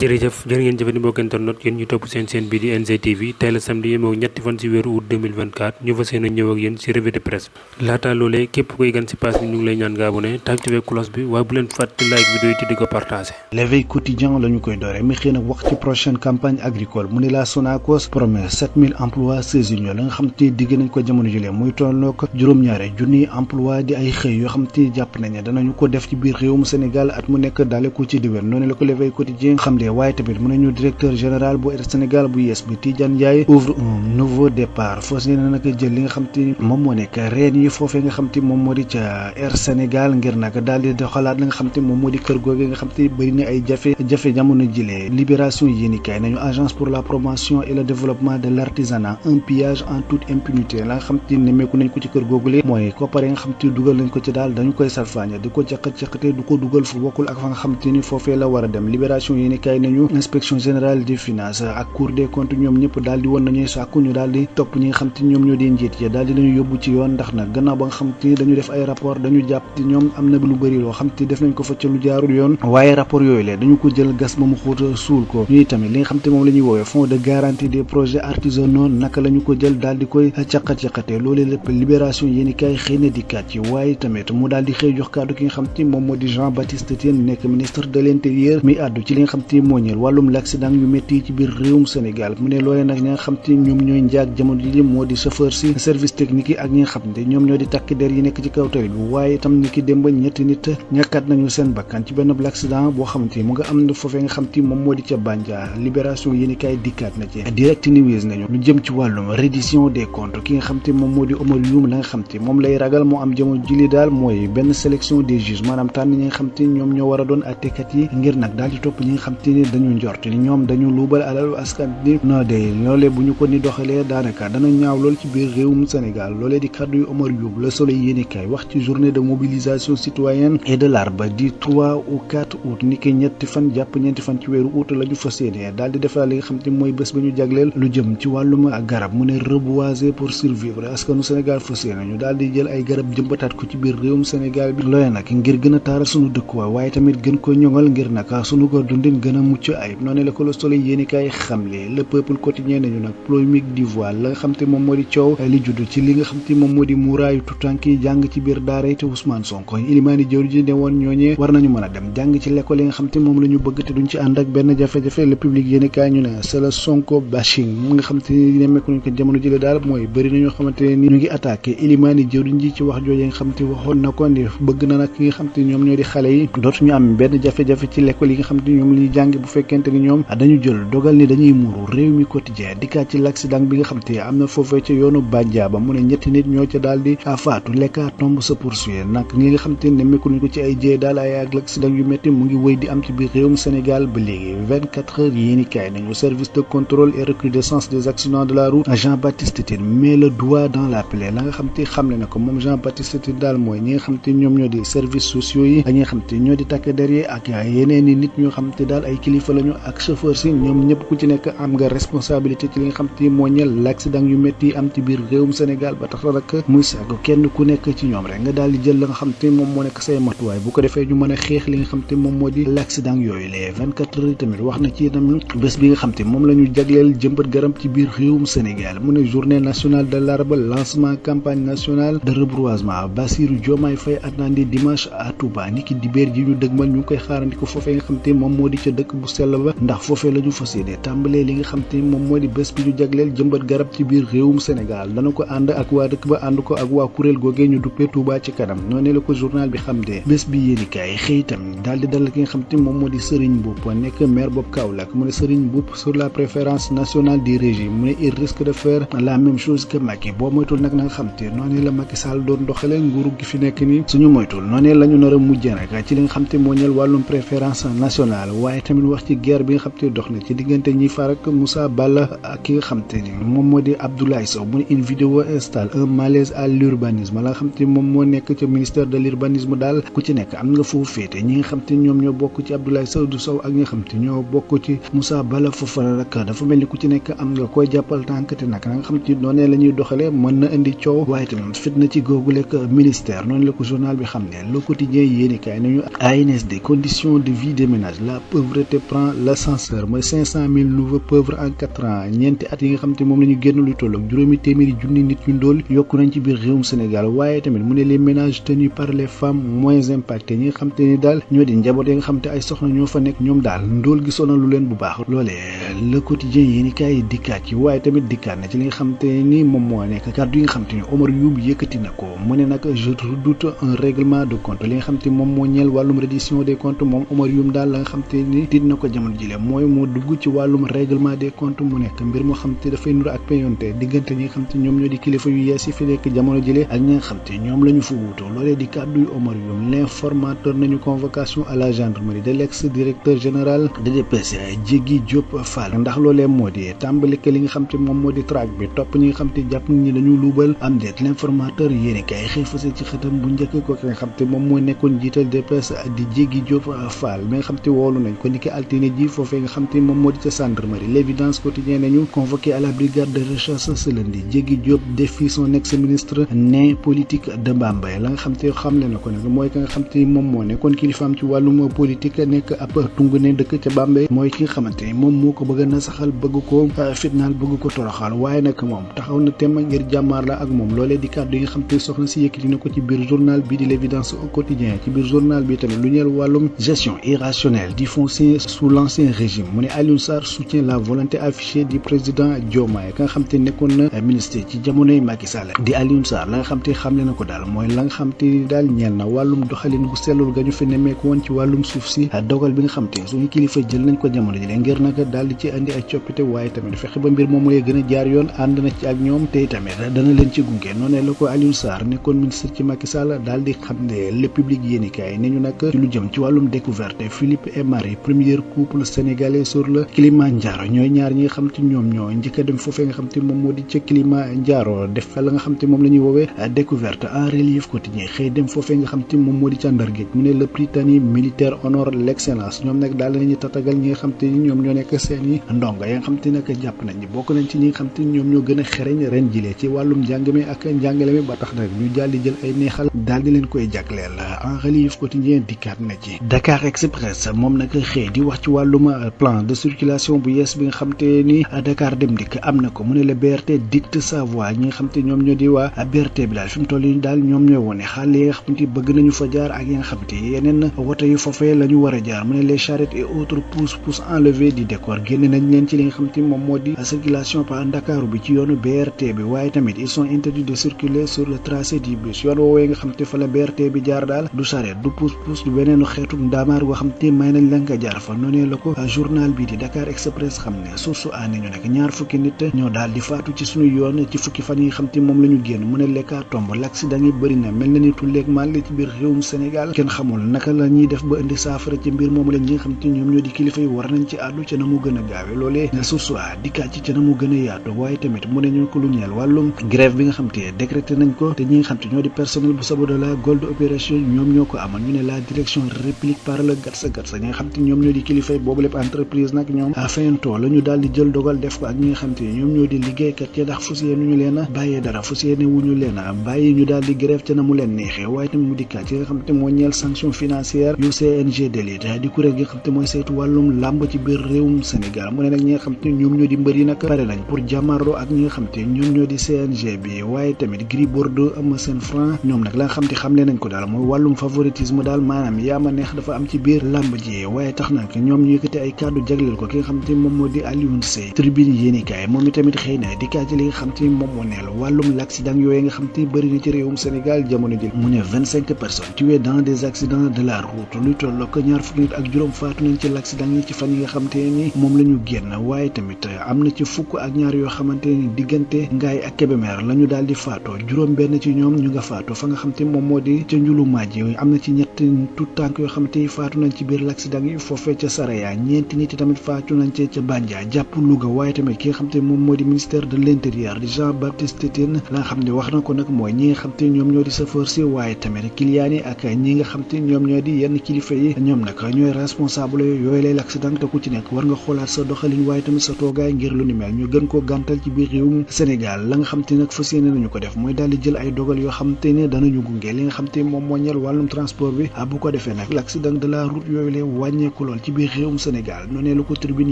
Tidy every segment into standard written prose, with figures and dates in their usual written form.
jërëjëf jërë ngeen jëfandi mbokk internet yéen ñu topp seen bii di NGTV tey la samedi yemoo ñetti fan ci weeru août 2024 ñu fas yéene ñëw ak yéen ci revue de presse bi laata loolee képp koy gan ci page bi ñu ngi lay ñaan nga abonné activé cloche bi waaye bu leen fàtte like vidéo yi te di ko partagé. L'éveil quotidien la ñu koy doore mi xëy nag wax ci prochaine campagne agricole mu ne la Sonacos promet 7000 emplois saisi la nga xam te digg nañ ko jamono jëlee muy tolloo ko juróom-ñaari junniy emploi di ay xëy yoo xam te jàpp nañ ne danañu ko def ci biir réewum Sénégal at mu nekk daale ko ci diwén noonu la ko l'éveil quotidien xam de waaye tamit mën nañu directeur général bu Air Sénégal bu yees bi Tidiane Ndiaye ouvre un nouveau départ fas yéene nag jël li nga xam te moom moo nekk reen yi foofee nga xam te moom moo di ca Air Sénégal ngir nag daal di doxalaat li nga xam te moom moo di kër googe nga xam te bëri na ay jafe-jafe jamono jilee libération yéenikaay nañu agence pour la promotion et le développement de l'artisanat un pillage en toute impunité la nga xam te nemmeeku nañ ko ci kër googule mooy koppare nga xam te dugal nañ ko ci daal dañu koy salfaañe di ko caqat-caqate du ko dugal fu bokkul ak fa nga xam te ni foofee la war a dem libération yéenikaay nañu inspection générale des finances ak cour des comptes ñoom ñëpp daal di woon nañuy sàkku ñu daal di topp ñi nga xam te ñoom ñoo di njiit ya daal di lañu yóbbu ci yoon ndax nag gannaaw ba nga xam te dañu def ay rapport dañu jàpp te ñoom am na lu bëri loo xam te def nañ ko fa ca lu jaarul yoon waaye rapport yooyu la dañu ko jël gas ba mu xóot suul ko ñuy tamit li nga xam te moom la ñuy woowee fonds de garantie des projets artisanaux naka la ñu ko jël daal di koy caqat-caqate loolee lépp libération yéeni kaay xëy na dikkaat ci waaye tamit mu daal di xëy jox kàddu ki nga xam te moom moo di Jean Baptiste Tine nekk ministre de l'intérieur mi àddu ci li nga xam te moo ñeel wàllum l'accident yu métti ci biir réewum Sénégal mu ne loolee nag ñi nga xam te ñoom ñooy njaag jamono ji moo di chauffeur si service technique yi ak ñi nga xam te ñoom ñoo di takk der yi nekk ci kaw tali bi waaye itam ni ki démb ñetti nit ñàkkat nañu seen bakkan ci benn l'accident boo xamante mu nga am na foofee nga xam te moom moo di ca Bandia libération yéeni kaay dikkaat na ci direct news nañu lu jëm ci wàllum reddition des comptes ki nga xam te moom moo di Omar Youm la nga xam te moom lay ragal moo am jamono jili daal mooy benn sélection des juges maanaam tànn ñi nga xam te ñoom ñoo war a doon àttekat yi ngir nag daal di topp ñi nga xam te ni dañu njort ni ñoom dañu luubal alalu askan ni no de loolee bu ñu ko ni doxalee daanaka dana ñaaw lool ci biir réewum Sénégal loolee di kàddu yu Omar Youm Le Soleil yéeni kaay wax ci journée de mobilisation citoyenne et de l'arbre du 3 au 4 août ni ki ñetti fan jàpp ñeenti fan ci weeru août la ñu fas yéene daal di defal li nga xam te mooy bés ba ñu jagleel lu jëm ci wàllum garab mu ne reboiser pour survivre askanu Sénégal fas yéene ñu daal di jël ay garab jëmbataat ko ci biir réewum Sénégal bi loolee nag ngir gën a taaral sunu dëkkuwaay waaye tamit gën ko ñoŋal ngir nag sunu ko dundin gën a mucc ayib noonu la ko Le Soleil yéeni kaay xamle le peuple quotidien nañu nag polémique du voile la nga xam te moom moo di coow li judd ci li nga xam te moom moo di muuraayu tutank yi jàng ci biir daara yi te Ousmane Sonko ilimaani jëwri ji ne woon ñooñee war nañu mën a dem jàng ci l'école yi nga xam te moom la ñu bëgg te duñ ci ànd ak benn jafe-jafe le public yéeni kaay ñu ne c'est le Sonko bashing mu nga xam te nemmeeku nañ ko jamono jële daal mooy bëri na ñoo xamante ne ni ñu ngi attaqué ilimaani jëwriñ ji ci wax jooje nga xam te waxoon na ko ni bëgg na nag ki nga xam te ñoom ñoo di xale yi dootuñu am benn jafe-jafe ci l'école yi nga xam te ñoom la ñuy jàng bu fekkente ni ñoom dañu jël dogal ni dañuy muuru réew mi quotidien dikkaat ci l'accident bi nga xam te am na foofee ca yoonu Bandia ba mu ne ñetti nit ñoo ca daal di faatu l'hécatombe se poursuit nag ñi nga xam te nemmeeku nañ ko ci ay jee daal ay ak l'accident yu métti mu ngi wéy di am ci biir réewum Sénégal ba léegi 24 heures yéeni kaay nañu service de contrôle et recrudescence des accidents de la route Jean Baptiste Tine met le doigt dans la plaie la nga xam te xamle na ko moom Jean Baptiste Tine daal mooy ñi nga xam te ñoom ñoo di services sociaux yi ak ñi nga xam te ñoo di takk der yi ak yeneen i nit ñoo xam te daal ay kilifa lañu ak chauffeur si ñoom ñëpp ku ci nekk am nga responsabilité ci li nga xam te moo ñeel l'accident yu métti yi am ci biir réewum Sénégal ba tax la nag muy sàgg kenn ku nekk ci ñoom rek nga daal di jël la nga xam te moom moo nekk say matuwaay bu ko defee ñu mën a xeex li nga xam te moom moo di l'accident yooyu les 24 heures tamit wax na ci itam bés bi nga xam te moom la ñu jagleel jëmbat garab ci biir réewum Sénégal mu ne journée nationale de l'arbre lancement campagne nationale de reboisement Bassirou Diomaye Faye attendé dimanche à Touba ni ki dibéer ji ñu dëgmal ñu ngi koy xaarandi ko foofee nga xam te moom moo di ca dëkk bu sell ba ndax foofee la ñu fas yéene tàmbalee li nga xam te moom moo di bés bi ñu jagleel jëmbat garab ci biir réewum Sénégal dana ko ànd ak waa dëkk ba ànd ko ak waa kuréel googee ñu duppee Touba ci kanam noonu la ko journal bi xam de bés bi yéeni kaay xëy itam daal di dalal ki nga xam te moom moo di Serigne Mboup nekk maire boobu Kaolack mu ne Serigne Mboup sur la préférence nationale du régime mu ne il risque de faire la même chose que Macky boo moytul nag na nga xam te noonu la Macky Sall doon doxale nguuru gi fi nekk ni suñu moytul noonu la ñu nar a mujj nag ci li nga xam te moo ñeel wàllum préférence nationale waaye tamit wax ci guerre bi nga xam te dox na ci diggante ñi farak Moussa Balla ak ki nga xam te ni moom moo di Abdoulaye Sow mu ne une vidéo installe un malaise à l'urbanisme la nga xam te moom moo nekk ca ministère de l'urbanisme daal ku ci nekk am nga foofu féete ñi nga xam te ñoom ñoo bokk ci Abdoulaye Seydou Sow ak ñi nga xam te ñoo bokk ci Moussa Balla Fofana nag dafa mel ni ku ci nekk am nga koy jàppal tànk te nag nga xam te noonee la ñuy doxalee mën na indi coow waaye tamit fitna ci googulek ministère noonu la ko journal bi xam ne le quotidien yéeni kaay nañu ANSD conditions de vie des ménages la pauvreté l'humanité prend l'ascenseur mooy 500 000 nouveaux pauvres en 4 ans ñeenti at yi nga xam te moom la ñu génn lu toll ak juróomi téeméeri junni nit ñu ndóol yokku nañ ci biir réewum Sénégal waaye tamit mu ne les ménages tenus par les femmes moins impactés ñi nga xam te ni daal ñoo di njaboot yi nga xam te ay soxna ñoo fa nekk ñoom daal ndóol gi sonalu leen bu baax loolee le quotidien yi ni kaay dikkaat ci waaye tamit dikkaat na ci li nga xam te ni moom moo nekk kàddu yi nga xam te ni Omar Youm yëkkati na ko mu ne nag je redoute un règlement de compte li nga xam te moom moo ñeel wàllum reddition des comptes moom Omar Youm daal la nga xam te ni tiit na ko jamono jile mooy moo dugg ci wàllum règlement des comptes mu nekk mbir moo xam te dafay nuru ak payonte diggante ñi nga xam te ñoom ñoo di kilifa yu yees yi fi nekk jamono jile ak ñi nga xam te ñoom la ñu fa wuutoo loolee di kàdduy Omar Youm l'informateur nañu convocation à la gendarmerie de l'ex-directeur général de DPC Diégui Diop Fall ndax loolee moo di tàmbali li nga xam te moom moo di traque bi topp ñi nga xam te jàpp ñi dañu luubal am déet l'informateur yéeni kay xëy fase ci xëtam bu njëkk ko ki nga xam te moom moo nekkoon jiital DPS di Diégui Diop Fall mi nga xam te woolu nañ ko niki altine ji foofee nga xam te moom moo di ca gendarmerie l'évidence quotidien nañu convoqué à la brigade de recherche ce lundi Diégui Diop défie son ex-ministre né politique de Bambey la nga xam te xamle na ko nag mooy ka nga xam te moom moo nekkoon kilifaam ci wàllum politique nekk ab tungu ne dëkk ca Bambey mooy ki nga xamante ni moom moo ko bëgg na saxal bëgg ko fitnaal bëgg ko toroxal waaye nag moom taxaw na temm ngir jàmmaar la ak moom loolee di kàddu yi nga xam te soxna si yëkkati na ko ci biir journal bi di l'évidence au quotidien ci biir journal bi tamit lu ñeel wàllum gestion irrationnelle du foncier sous l'ancien régime mu ne Alioune Sarr soutient la volonté affichée du président Diomaye ka nga xam te nekkoon na ministre ci jamonoy Macky Sall di Alioune Sarr la nga xam te xamle na ko daal mooy la nga xam te daal ñeel na wàllum doxalin gu sellul ga ñu fi nemmeeku woon ci wàllum suuf si dogal bi nga xam te suñu kilifa jël nañ ko jamono ji ngir nag daal di ci andi ay coppite waaye tamit fexe ba mbir moomu lay gën a jaar yoon ànd na ci ak ñoom te tamit dana leen ci gunge noonu la ko Alioune Sarr nekkoon ministre ci Macky Sall daal di xam ne le public yéenikaay ne ñu nag ci lu jëm ci wàllum découverte Philippe et Marie premier couple sénégalais sur le Kilimanjaro ñooy ñaar ñi nga xam te ñoom ñoo njëkk a dem foofee nga xam te moom moo di ca Kilimanjaro def la nga xam te moom la ñuy woowee découverte en relief quotidien xëy dem foofee nga xam te moom moo di ca Ndar Géej mu ne le Prytanée militaire honore l'excellence ñoom nag daal nañu tatagal ñi nga xam te ñoom ñoo nekk seen i ndongo ya nga xam te nag jàpp nañ ni bokk nañ ci ñi nga xam te ñoom ñoo gën a xereñ ren jilee ci wàllum njàng mi ak njàngale mi ba tax nag ñu daal di jël ay neexal daal di leen koy jagleel en relief quotidien dikkaat na ci Dakar Express moom nag xëy di wax ci wàllum plan de circulation bu yees bi nga xam te ni Dakar Dem Dikk am na ko mu ne le BRT dicte sa voie ñi nga xam te ñoom ñoo di waa BRT bi daal fi mu toll nii daal ñoom ñooy wone xaal yi nga xam te bëgg nañu fa jaar ak yi nga xam te yeneen woto yu foofee la ñu war a jaar mu ne les charrettes et autres pousse enlevés du décor génne nañ leen ci li nga xam te moom moo di circulation par Ndakaaru bi ci yoonu BRT bi waaye tamit ils sont interdits de circuler sur le tracé du bus yoon woowee nga xam te fa la BRT bi jaar daal du charrette du pousse du beneenu xeetu ndaamaar goo xam te may nañ la nga jaar fa noonee la ko journal bi di Dakar Express xam ne source a nañu nag ñaar fukki nit ñoo daal di faatu ci suñu yoon ci fukki fan yi nga xam te moom la ñu génn mu ne lekkaa tomb l'accident yi bëri na mel na ni tulleeg màlle ci biir réewum Sénégal kenn xamul naka la ñuy def ba indi saafara ci mbir moomu la ñi nga xam te ñoom ñoo di kilifa yi war nañ ci àddu ca na mu gën a gaawe loolee ne source a dikkaat ci ca na mu gën a yaatu waaye tamit mu ne ñu ko lu ñeel wàllum grève bi nga xam te décrété nañ ko te ñi nga xam te ñoo di personnel bu Sabodala Gold Operation ñoom ñoo ko amal ñu ne la direction réplique par le gatsa ñi nga xam te ñoom ñoo di kilifa yi boobu lépp entreprise nag ñoom afintoo la ñu daal di jël dogal def ko ak ñi nga xam te ñoom ñoo di liggéeykat ya ndax fas yéene ñu leen a bàyyee dara fas yéene wuñu leen a bàyyi ñu daal di grève ca na mu leen neexee waaye tamit mu dikkaat ci nga xam te moo ñeel sanction financière yu CNG d'élite di kuréel gi nga xam te mooy saytu wàllum làmb ci biir réewum Sénégal mu ne nag ñi nga xam te ñoom ñoo di mbër yi nag pare nañ pour jàmmarloo ak ñi nga xam te ñoom ñoo di CNG bi waaye tamit Gris Bordeaux Eumeu Sène Franc ñoom nag la nga xam te xamle nañ ko daal mooy wàllum favoritisme daal maanaam yaa ma neex dafa am ci biir làmb ji waaye tax nag ñoom ñu yëkkati ay kàddu jagleel ko ki nga xam te moom moo di Alioune Seye tribune yéenikaay moom itamit xëy na di kaa ci li nga xam te moom moo neel wàllum l'accident yooyu nga xam te bëri na ci réewum Sénégal jamono ji mu ne 25 personnes tuées dans des accidents de la route lu toll ko ñaar fukki nit ak juróom faatu nañ ci l'accident yi ci fan yi nga xam te ni moom la ñu génn waaye tamit am na ci fukk ak ñaar yoo xamante ni diggante Ngaay ak Kébémer la ñu daal di faatoo juróom benn ci ñoom ñu nga faatu fa nga xam te moom moo di ca njulu maaj yi am na ci ñett tout tànk yoo xam te faatu nañ ci biir l'accident yi foofee ca Saraya ñeenti nit tamit faatu nañ ca Bandia jàpp Louga waaye tamit ki nga xam te moom moo di ministère de l'intérieur di Jean Baptiste Tine la nga xam ne wax na ko nag mooy ñi nga xam te ñoom ñoo di chauffeur si waaye tamit client yi ak ñi nga xam te ñoom ñoo di yenn kilifa yi ñoom nag ñooy responsable yooyu lay l'accident te ku ci nekk war nga xoolaat sa doxalin waaye tamit sa toogaay ngir lu ni mel ñu gën koo gàntal ci biir réewum Sénégal la nga xam te nag fas yéene nañu ko def mooy daal di jël ay dogal yoo xam te ne danañu gunge li nga xam te moom moo ñeel wàllum transport bi bu ko defee nag l'accident de la route yooyu lay wàññeeku lool ci biir réewum Sénégal noonee la ko tribune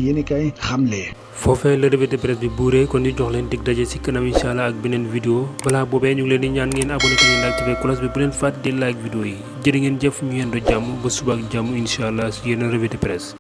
yéenekaay xamle. foofee la revue de presse bi buuree kon ñu jox leen dig daje ci kanam incha allah ak beneen vidéo balaa boobee ñu ngi leen di ñaan ngeen abonné te ngeen activé cloche bi bu leen fàtte di like vidéo yi jërë ngeen jëf ñu yendu jàmm ba suba ak jàmm incha allah ci yeneen revue de presse.